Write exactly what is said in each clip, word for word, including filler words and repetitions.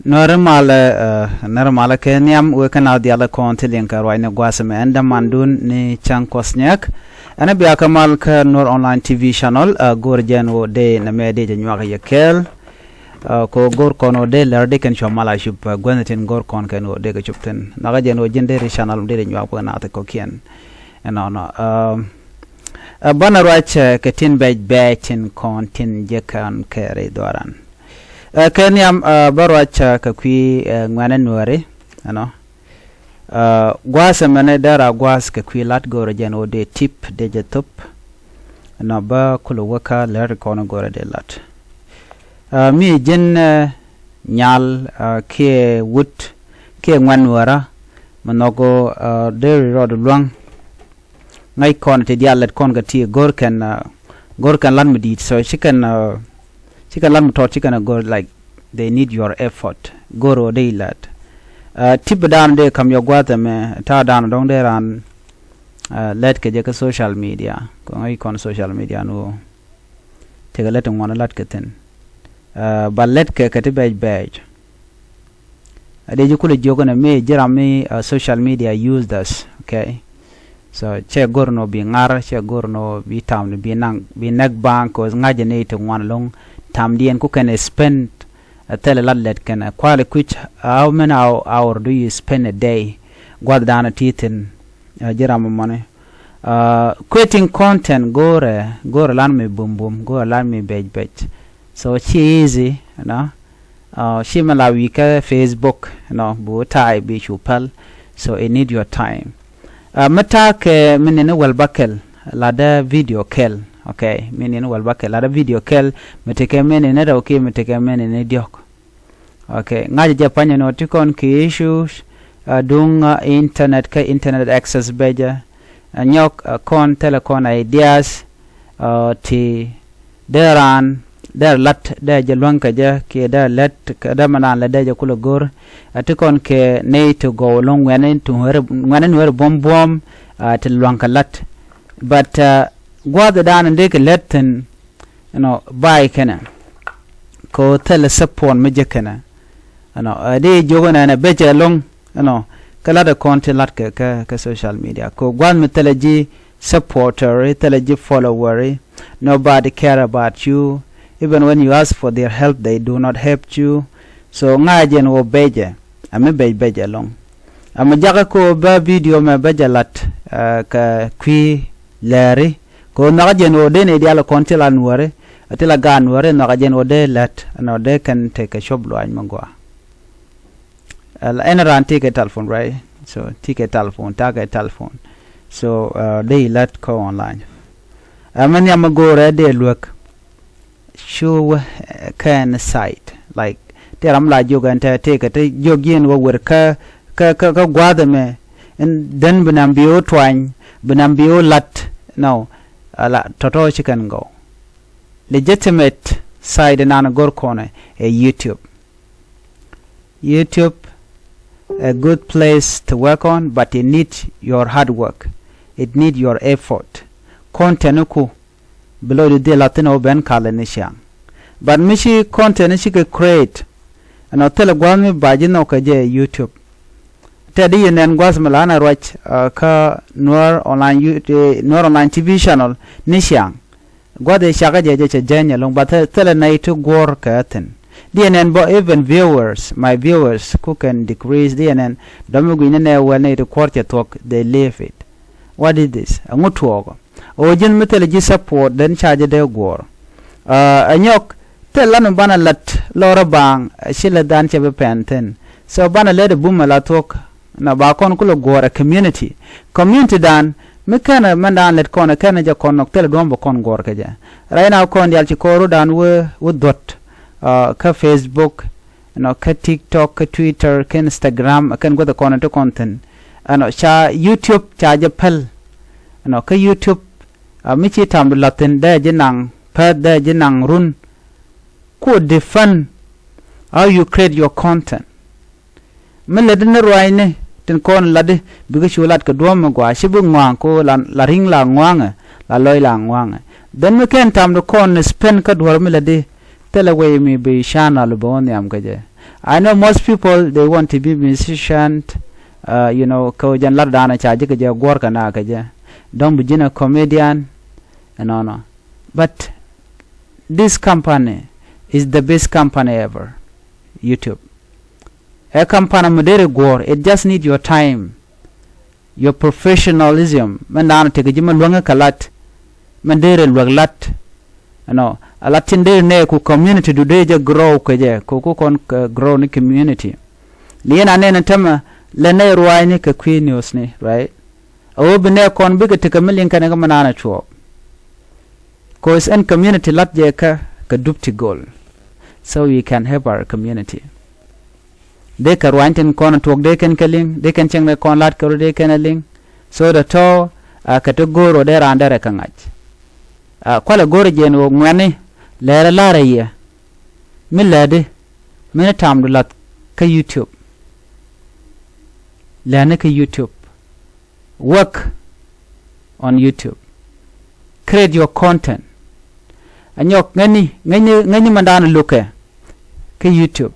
Nuäri malä, nuäri malä kɛ nhiam wek kɛ na dhialä kɔn thiliŋ kɛ ruacni gua̱a̱th mɛ. Ɛn dämandun ni Cäŋ Kuɔth Nyak. Ɛn a bia kɛ mal kä Nuer Online T V channel, go̱r jɛn wä dee nɛ mɛ dee jɛ nyuak yɛ kɛɛl. Kɛ wä go̱r kɔn wä dee lɛr dee kɛn cua mal a cup, guäthni tin go̱r kɔn kɛn wä dee kɛ cup thin. Nhɔkä jɛn wä ji̱n dee ri channel dee dee nyuak bä nath kɔkiɛn. Ɛnɔnɔ. Banɛ ruac kɛ tin bɛc bɛc tin kɔn tin jɛ kɛn kɛ ri dhuaran. Kɛ nhiam, bä ruac kɛ kui̱ ŋuɛ̈ni nuääri, ɛnɔ. Gua̱a̱th ɛmɛni dee ra gua̱a̱th kɛ kui̱ lat go̱o̱rä jɛn ɣöö dee tip dee jɛ thop. Ɛnɔ bä kulɛ wäkä lɛr kɔn go̱o̱rä dee lat. Mi ji̱n nyal kiɛ wut kiɛ ŋuɛ̈n nuäärä mi nhɔk ɣöö dee ri rɔɔd luäŋ. Ŋäc kɔn ti diaal lät kɔn kɛ ti go̱r kɛn, go̱r kɛn lat mi di̱i̱t. So ci kɛn, ci kɛn lat mi tɔt ci kɛn go̱r, like, they need your effort. Go̱r ɣöö dee ilat. Tip dan dee kam yɔ gua̱a̱th ɛmɛ ta̱a̱ dan dɔ̱ŋ dee raan lät kɛ jɛ kä social media. Kɛ ŋäc kɔn social media ni ɣöö tekɛ lät ti ŋuan lat kɛ thi̱n. Ba lät kɛ kɛ ti bɛc bɛc. A dee ji̱ kulɛ jiök ɛn ɛ mi ji̱ ram mi social media users, okay. So cɛ go̱r nɔ bi ŋar, cɛ go̱r nɔ bi tam ni bi naŋ bi nɛk baŋ, cause ŋa̱cä ni ti ŋuan loŋ tam diɛn ku kɛn spend. Ɛ thilɛ lat lɛt kɛn ɛ kualɛ kui̱c, how many hour do you spend a day? Gua̱th da̱a̱n ti thi̱n. Ji̱ ram mɔni. Creating content go̱rɛ, go̱rɛ lan mi bum bum, go̱rɛ lan mi bɛc bɛc. So ci easy, you know. Ci mi la wi̱i̱ kä Facebook, you know, bu ta̱a̱ bi cu päl. So it need your time. Mi ta̱a̱ kɛ mi nini wäl bä kɛl latdä video kɛl. Okay, mi nini wäl bä kɛl latdä video kɛl. Mi tekɛ mi nini rɛw kiɛ mi tekɛ mi nini diɔ̱k. Okay, ŋa̱cä jɛ panyɛ nɔ ti kɔn kɛ issues duŋ internet kä internet access bɛcä. Nyɔk kɔn thilɛ kɔn ideas ti dee raan dee lat dee jɛ luäŋ kɛ jɛ kiɛ dee lät kɛ dee mɛ naan lɛ dee jɛ kulɛ go̱r. Ti kɔn kɛ ney ti gɔw loŋ ŋuɛni ti ŋuɛni nuɛri buɔ̱m buɔ̱m ti luäŋ kɛ lat. But gua̱a̱th dan dee kɛ lät thi̱n. Ɛnɔ bay kɛnɛ kɛ ɣöö thilɛ support mi jek kɛnɛ. Ɛnɔ ɛ di jiök ɛnɛ ɛnɛ becɛ loŋ. Ɛnɔ kä lat ɛ kɔn ti lat kɛ kɛ kɛ social media kɛ ɣöö gua̱th mi thilɛ ji̱ supporter i̱ thilɛ ji̱ follower i̱. Nobody care about you. Even when you ask for their help, they do not help you. So ŋa̱cä jɛn ɣöö becɛ ɛ mi bec becɛ loŋ. Ɛ mi jakä kɛ ɣöö bä video mɛ becɛ lat kɛ kui̱ lɛɛri. Kɛ ɣöö nhɔakä jɛn ɣöö dee nɛy diaal kɔn ti la nuääri, ti la gaat nuääri, nhɔakä jɛn ɣöö dee lät ɛnɔ dee kɛn tekɛ cuɔp luaac mi gɔaa. Ɛn raan tekɛ telephone, right? So tekɛ telephone, takɛ telephone. So dee lät kä online. Ɛ mi nhiam mi go̱o̱rɛ dee luäk. Cu wä kɛn site, like, ti ram la jiök ɛn tɛ tekɛ ti jiök ji̱n wä wer kä kä kä gua̱a̱th ɛmɛ. Ɛn then bi nam bi wä tuany, bi nam bi wä lat. No, ala tɔtɔ ci kɛn gɔw. Legitimate site nan go̱r kɔnɛ ɛ YouTube. YouTube a good place to work on, but it need your hard work. It need your effort. Content ku bi lɔcdu dhil a thi̱n ɛ wä ben kalɛ ni ciaŋ. But mi ci content ci kɛ create ɛnɔ thilɛ gua̱a̱th mi ba ji̱ nhɔk kɛ jɛ YouTube. Tɛ di yɛ nɛn gua̱a̱th mi la na ruac kä Nuer online, Nuer online T V channel ni ciaŋ. Gua̱th ëë cakä jɛ jɛ cɛ jɛny ɛlɔ̱ŋ, but thilɛ nɛy ti guɔ̱ɔ̱r kɛ thi̱n. Diɛn ɛn bä even viewers, my viewers ku kɛn decrease, diɛn ɛn dɔ̱mi gui̱ny ni nɛ wɛl nɛy ti kuɔ̱r cɛ thuɔ̱k, they leave it. What is this? Ɛŋu tuɔɔkɔ? Ɣöö ji̱n mi thilɛ ji̱ support den ca jɛ dee guɔ̱ɔ̱r. Ɛ nyɔk thil lan mi banɛ lat lɔrä baaŋ, ci lɛ dhan cɛ bi pɛn thi̱n. So banɛ lät ɛ bumɛ la thuɔ̱k. Na ba kɔn kulɛ guɔ̱ɔ̱r ɛ community. Community dan mi kɛnɛ mɛn dan lɛt kɔn ɛ kɛnɛ jɛ kɔn nɔk thilɛ duɔ̱m bɛ kɔn guɔ̱ɔ̱r kɛ jɛ. Right now kɔn dial ci kɔɔru dan wee wee dhuɔ̱t kä Facebook, ɛnɔ kä TikTok kä Twitter kä Instagram ɛ kɛn guäth ɛ kɔn ɛ ti kɔn thi̱n. Ɛnɔ ca YouTube ca jɛ päl. Ɛnɔ kä YouTube mi ci tam du la̱thi̱n dee ji̱ naŋ päth dee ji̱ naŋ run. Ku defend how you create your content. Mi lätdi ni ruaacni tin kɔn latdi bikɛ cu lat kɛ duɔ̱ɔ̱m mi gɔaa ci bi ŋua̱a̱ŋ ko la ri̱ŋ la ŋua̱a̱ŋɛ la lɔc la ŋua̱a̱ŋɛ. Then mi kɛn tam di kɔn spend kä duɔ̱ɔ̱r mi lätdi thilɛ wec mi bi channel bɛ wä nhiam kä jɛ. I know most people, they want to be musician, uh, you know, kɛ ɣöö jɛn lat danɔ ca ji̱ kɛ jɛ guɔ̱r kɛ na kɛ jɛ. Dɔ̱ŋ bi ji̱n a comedian, ɛnɔnɔ. But this company is the best company ever, YouTube. Ɛ company mi deri guɔ̱r, it just need your time. Your professionalism, min daanɔ tekɛ ji̱ mi luäŋä kɛ lat, min deri luäk lat. Ɛnɔ, a lat tin deri nɛ ku community du dee jɛ grow kɛ jɛ, ku ku kɔn kɛ grow ni community. Ni yɛn a nɛn tämɛ, lɛ nɛ ruaacni kɛ kui̱ news ni, right? A wä bi nɛ kɔn bikɛ tekɛ mi liŋ kɛn kɛ mi naan a cuɔɔk. Cause ɛn community lat jɛ kä kɛ dup ti go̱l. So we can help our community. Dee kɛ ruany tin kɔn tuɔk dee kɛn kɛ liŋ, dee kɛn cieŋ dee kɔn lat kɛ rɔ dee kɛn ɛ liŋ. So dee tɔ a kɛ ti go̱o̱r ɔ dee raan dee rɛ kɛ ŋa̱c. A kualɛ go̱o̱r jɛn ɣöö ŋuɛ̈ni lɛɛrɛ la̱rɛ yɛ. Mi lɛ̈di mi ni tamdu lath kä YouTube. Lɛ̈ni kä YouTube. Work on YouTube. Create your content. Anyɔk ŋäcni ŋäcni ŋäcni mandan lukɛ kä YouTube.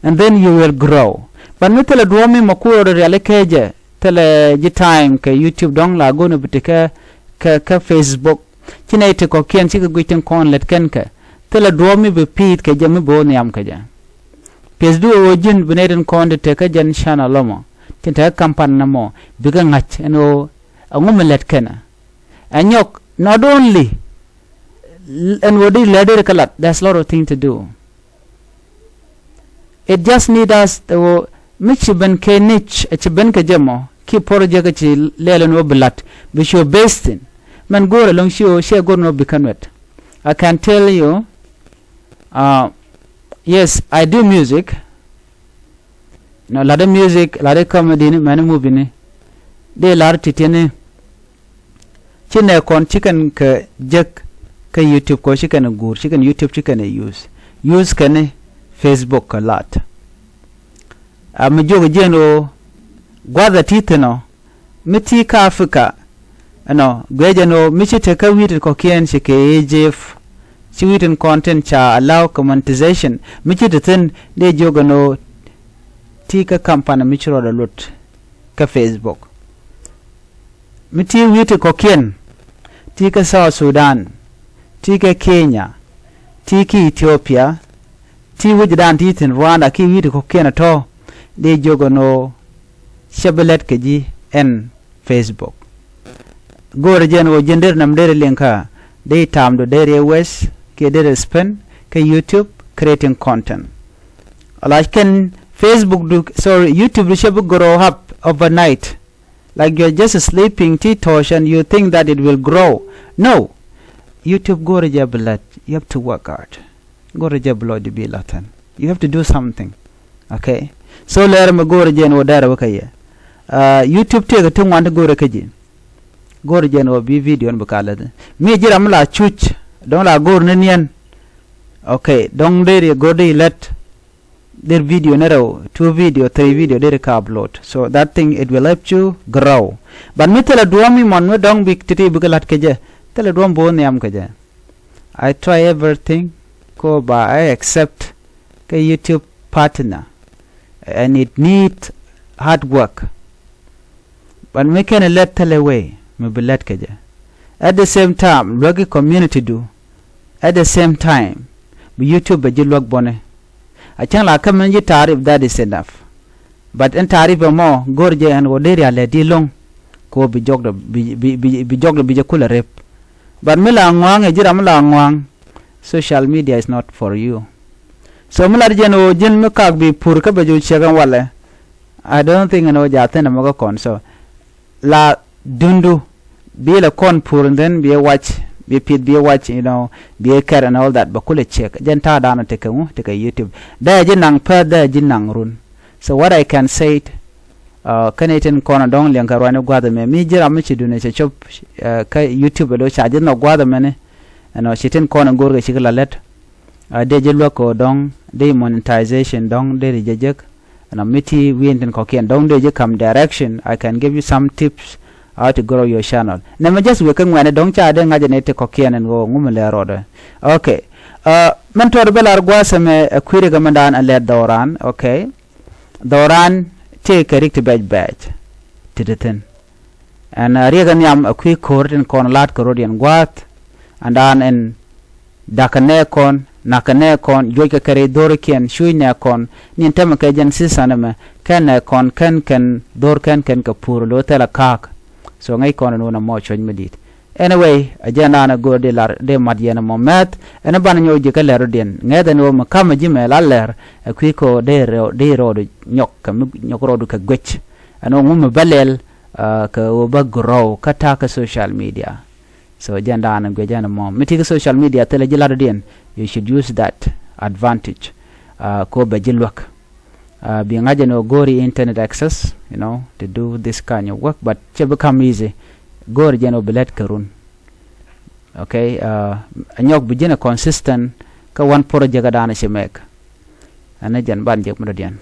And then you will grow. But mi thilɛ duɔ̱ɔ̱p mi ma kuɔɔr riali kecɛ thilɛ ji̱ time kɛ YouTube dɔ̱ŋ la go̱n bi ti kɛ kɛ kɛ Facebook. Ci nɛy ti kɔ̱kiɛn cikɛ guic tin kɔn lät kɛn kɛ thilɛ duɔ̱ɔ̱p mi bi pi̱i̱th kɛ jɛ mi bi wä nhiam kɛ jɛ. Piɛth duɔ̱ɔ̱p ɣöö ji̱n bi nɛy tin kɔn ti tekä jɛn canɛ lɔmɔ tin tekä kampan nɛmɔ bikɛ ŋa̱c ɛn ɣöö ɛŋu mi lät kɛnɛ. Ɛ nyɔk not only ɛn ɣöö di lät deri kä lat, there's a lot of thing to do. It just need us ɛ ɣöö mi ci ben kɛ niche ɛ ci ben kɛ jɛ mɔ ki project ɛ ci lɛl ɛn ɣöö bi lat bi ci ɣöö best thing. Mɛn go̱o̱r ɛlɔ̱ŋ ci ɣöö ciɛ go̱o̱r ɛn ɣöö bi kä nuɛt. I can tell you, uh, yes, I do music. Nɔ latdä music, latdä comedy ni mɛni movie ni. Dee lar ti tiɛni. Ci nɛ kɔn ci kɛn kɛ jek kä YouTube kɔ ci kɛn guur ci kɛn YouTube ci kɛn use. Use kɛn Facebook kɛ lat. A mi jiök jiɛn ɣöö gua̱thɛ ti thi̱n ɔ mi ti kä Africa. Ɛnɔ guiɛ jɛn ɣöö mi ci te kä wi̱i̱ tin kɔ̱kiɛn ci kɛ Egypt. Ci wi̱i̱ tin kɔn tin ca allow kɛ monetization mi ci te thi̱n dee jiök ɛn ɣöö ti kä company mi ci rɔɔdɛ luɔt kä Facebook. Mi ti wi̱i̱ ti kɔ̱kiɛn ti kä South Sudan, ti kä Kenya, ti kä Ethiopia, ti wi̱cdan ti thi̱n Rwanda ki wi̱i̱ ti kɔ̱kiɛn ɛ tɔ̱ dee jiök ɛn ɣöö cɛ bi lɛt kɛ ji̱ ɛn Facebook. Go̱o̱rɛ jɛn ɣöö ji̱n der nam der liŋ kä dee tamdu der yɛ wes kiɛ der spend kä YouTube creating content. Alac kɛn Facebook du, sorry, YouTube du cɛ bi grow up overnight. Like you're just sleeping ti tɔ̱ɔ̱c and you think that it will grow. No. YouTube go̱o̱rɛ jɛ bi lät, you have to work hard. Go̱o̱rɛ jɛ bi lɔcdu bi la̱thɛn. You have to do something. Okay. So lɛɛr mi go̱o̱rɛ jɛ ni wä dɛrɛ wä kä yɛ. Uh, YouTube tiɛk ti ŋuan ti go̱o̱rɛ kä ji̱. Go̱o̱rɛ jɛ ni wä bi video ni bi ka lät. Mi ji̱ ram mi la cuc dɔ̱ŋ la go̱o̱r ni niɛn. Okay. Dɔ̱ŋ deri go̱o̱r di lät. Deri video ni rɛw, two video, three video deri ka upload. So that thing it will help you grow. But mi thilɛ duɔ̱ɔ̱m mi mɔn mi dɔ̱ŋ bi ti̱ti̱ bikɛ la̱t kɛ jɛ. Thilɛ duɔ̱ɔ̱m bo̱o̱ nhiam kɛ jɛ. I try everything. Ko ba I accept kɛ YouTube partner. And it need hard work. But mi kɛn lɛt thilɛ way mi bi lɛt kɛ jɛ. At the same time luäki community du. At the same time bi YouTube bɛ ji̱ luäk bɔni. A cäŋ la kä min ji̱ taarip that is enough. But in taarip ɛmɔ go̱r jɛ ɛn ɣöö dee rial lɛ di lo̱ŋ. Ko bi jɔkdɛ bi bi bi bi jɔkdɛ bi jɛ kulɛ rep. But mi la ŋɔaŋ ɛ ji̱ ram mi la ŋɔaŋ. Social media is not for you. So mi lat jɛn ɣöö ji̱n mi kak bi pur kä bɛ ju ciek ɛn walɛ. I don't think ɛn ɣöö ja thin ɛmɔ kä kɔn so. La dundu bi lɛ kɔn pur and then bi ɛ wac bi pith bi ɛ wac, you know, bi ɛ kɛr and all that bɛ kulɛ ciek jɛn ta̱a̱ da̱a̱n ɔ tekɛ ŋu tekɛ YouTube. Dee ji̱ naŋ pɛth dee ji̱ naŋ run. So what I can say it, uh, kɛn itin kɔn ɔ dɔ̱ŋ liɛŋ kɛ ruani gua̱th ɛmɛ mi ji̱ ram mi ci duni cɛ cop, uh, kä YouTube ɛ lo̱ ca ji̱ nhɔk gua̱th ɛmɛni. Ɛnɔ ci tin kɔn in go̱o̱rkɛ cik la lät. A dee ji̱ luäk kɛ ɣöö dɔ̱ŋ dee monetization dɔ̱ŋ dee ri jɛ jek. Ɛnɔ mi ti wi̱i̱n tin kɔ̱kiɛn dɔ̱ŋ dee ji̱ ka̱m direction. I can give you some tips how to grow your channel. Nɛmɛ just wek kä ŋuɛ̈ni dɔ̱ŋ ca dee ŋa̱c ɛn iti kɔ̱kiɛn ɛn ɣöö ŋumɛ lɛ rɔɔdɛ. Okay. Mɛn tɔt bä lar gua̱a̱th ɛmɛ ɛ kui̱ rikä mɛn daan ɛ lɛt dhɔran, okay. Dhɔran tëë kɛ rik ti bɛc bɛc ti ti thi̱n. Ɛn riɛk ɛ nhiam ɛ kui̱ ko̱r tin kɔn la̱t kɛ rot yɛn gua̱a̱th. Ɛn daan ɛn da̱kɛ nɛ kɔn, na̱kɛ nɛ kɔn, juɔckɛ kɛ rɛy dho̱rikiɛn, cuuc nɛ kɔn, niɛn tɛmɛ kɛ jɛn season ɛmɛ, kɛn nɛ kɔn, kɛn kɛn dho̱r kɛn kɛn kɛ puur lo̱ thilɛ ka̱a̱k. So ŋäc kɔn ɛn wun ɛmɔ cuɔ̱c mi di̱i̱t. Anyway, ɛ jɛn daan ɛ go̱o̱r di lar di mat yɛn ɛmɔ mɛth, ɛn ɛ banɛ nyɔk ji̱ kä lɛr rɔ̱diɛn. Ŋɛth ɛn ɣöö mi ka̱mɛ ji̱ mɛ la lɛr, ɛ kui̱ kɛ ɣöö dee rɔɔdu nyɔk, kɛ mi nyɔk rɔɔdu kɛ guic. Ɛn ɣöö ŋu mi bä lɛl, kɛ ɣöö bä grow kä ta̱a̱ kä social media. So jɛn daan ɛ guic ɛn ɛmɔ. Mi ti kä social media thilɛ ji̱ lat rɔ̱diɛn, you should use that advantage. Kɛ ɣöö bɛ ji̱ luäk. Bi ŋa̱c ɛn ɣöö go̱o̱ri internet access, you know, to do this kind of work, but cɛ bi come easy. Go̱o̱ri jɛn ɣöö bi lät kɛ run. Okay. Ɛ nyɔk bi ji̱n ɛ consistent kä one project ɛ daan ɛ ci mɛk. Ɛn ɛ jɛn ban jek mi dɔ̱diɛn.